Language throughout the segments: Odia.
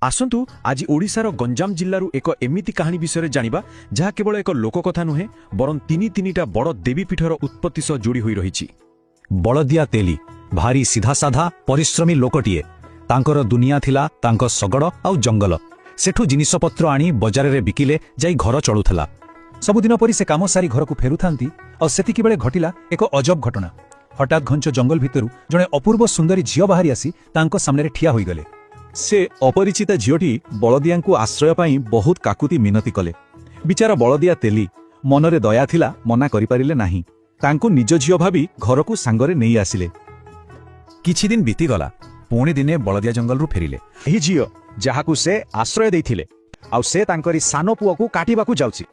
ଆସନ୍ତୁ ଆଜି ଓଡ଼ିଶାର ଗଞ୍ଜାମ ଜିଲ୍ଲାରୁ ଏକ ଏମିତି କାହାଣୀ ବିଷୟରେ ଜାଣିବା, ଯାହା କେବଳ ଏକ ଲୋକକଥା ନୁହେଁ, ବରଂ ତିନିଟା ବଡ଼ ଦେବୀପୀଠର ଉତ୍ପତ୍ତି ସହ ଯୋଡ଼ି ହୋଇ ରହିଛି। ବଳଦିଆ ତେଲି ଭାରି ସିଧାସାଧା ପରିଶ୍ରମୀ ଲୋକଟିଏ। ତାଙ୍କର ଦୁନିଆ ଥିଲା ତାଙ୍କ ଶଗଡ଼ ଆଉ ଜଙ୍ଗଲ। ସେଠୁ ଜିନିଷପତ୍ର ଆଣି ବଜାରରେ ବିକିଲେ ଯାଇ ଘର ଚଳୁଥିଲା। ସବୁଦିନ ପରି ସେ କାମ ସାରି ଘରକୁ ଫେରୁଥାନ୍ତି ଆଉ ସେତିକିବେଳେ ଘଟିଲା ଏକ ଅଜବ ଘଟଣା। ହଠାତ୍ ଘଞ୍ଚ ଜଙ୍ଗଲ ଭିତରୁ ଜଣେ ଅପୂର୍ବ ସୁନ୍ଦରୀ ଝିଅ ବାହାରି ଆସି ତାଙ୍କ ସାମ୍ନାରେ ଠିଆ ହୋଇଗଲେ। ସେ ଅପରିଚିତା ଝିଅଟି ବଳଦିଆଙ୍କୁ ଆଶ୍ରୟ ପାଇଁ ବହୁତ କାକୁତି ମିନତି କଲେ। ବିଚାର ବଳଦିଆ ତେଲି ମନରେ ଦୟା ଥିଲା, ମନା କରିପାରିଲେ ନାହିଁ। ତାଙ୍କୁ ନିଜ ଝିଅ ଭାବି ଘରକୁ ସାଙ୍ଗରେ ନେଇ ଆସିଲେ। କିଛିଦିନ ବିତିଗଲା। ପୁଣି ଦିନେ ବଳଦିଆ ଜଙ୍ଗଲରୁ ଫେରିଲେ। ଏହି ଝିଅ ଯାହାକୁ ସେ ଆଶ୍ରୟ ଦେଇଥିଲେ, ଆଉ ସେ ତାଙ୍କରି ସାନ ପୁଅକୁ କାଟିବାକୁ ଯାଉଛି।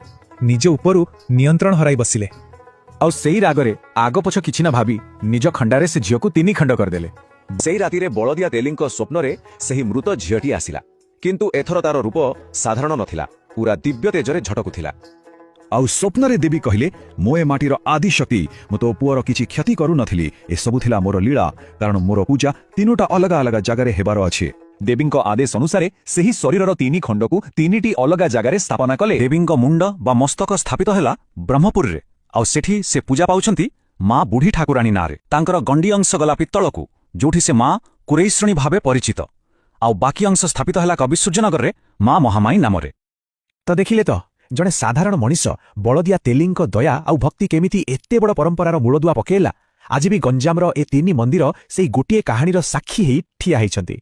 ନିଜ ଉପରୁ ନିୟନ୍ତ୍ରଣ ହରାଇ ବସିଲେ। ଆଉ ସେଇ ରାଗରେ ଆଗପଛ କିଛି ନା ଭାବି ନିଜ ଖଣ୍ଡାରେ ସେ ଝିଅକୁ ତିନି ଖଣ୍ଡ କରିଦେଲେ। ସେଇ ରାତିରେ ବଳଦିଆ ତେଲିଙ୍କ ସ୍ୱପ୍ନରେ ସେହି ମୃତ ଝିଅଟି ଆସିଲା। କିନ୍ତୁ ଏଥର ତାର ରୂପ ସାଧାରଣ ନଥିଲା, ପୁରା ଦିବ୍ୟ ତେଜରେ ଝଟକୁଥିଲା। ଆଉ ସ୍ୱପ୍ନରେ ଦେବୀ କହିଲେ, ମୁଁ ଏ ମାଟିର ଆଦିଶକ୍ତି। ମୁଁ ତୋ ପୁଅର କିଛି କ୍ଷତି କରୁନଥିଲି। ଏସବୁ ଥିଲା ମୋର ଲୀଳା, କାରଣ ମୋର ପୂଜା ତିନୋଟା ଅଲଗା ଅଲଗା ଜାଗାରେ ହେବାର ଅଛି। ଦେବୀଙ୍କ ଆଦେଶ ଅନୁସାରେ ସେହି ଶରୀରର ତିନି ଖଣ୍ଡକୁ ତିନିଟି ଅଲଗା ଜାଗାରେ ସ୍ଥାପନା କଲେ। ଦେବୀଙ୍କ ମୁଣ୍ଡ ବା ମସ୍ତକ ସ୍ଥାପିତ ହେଲା ବ୍ରହ୍ମପୁରରେ, ଆଉ ସେଠି ସେ ପୂଜା ପାଉଛନ୍ତି ମା ବୁଢ଼ୀ ଠାକୁରାଣୀ ନାଁରେ। ତାଙ୍କର ଗଣ୍ଡି ଅଂଶ ଗଲା ପିତ୍ତଳକୁ, ଯୋଉଠି ସେ ମା କୁରେଇଶ୍ରଣୀ ଭାବେ ପରିଚିତ। ଆଉ ବାକି ଅଂଶ ସ୍ଥାପିତ ହେଲା କବିସୂର୍ଯ୍ୟନଗରରେ ମା ମହାମାୟୀ ନାମରେ। ତ ଦେଖିଲେ ତ, ଜଣେ ସାଧାରଣ ମଣିଷ ବଳଦିଆ ତେଲିଙ୍କ ଦୟା ଆଉ ଭକ୍ତି କେମିତି ଏତେ ବଡ଼ ପରମ୍ପରାର ମୂଳଦୁଆ ପକେଇଲା। ଆଜି ବି ଗଞ୍ଜାମର ଏ ତିନି ମନ୍ଦିର ସେଇ ଗୋଟିଏ କାହାଣୀର ସାକ୍ଷୀ ହେଇ ଠିଆ ହେଇଛନ୍ତି।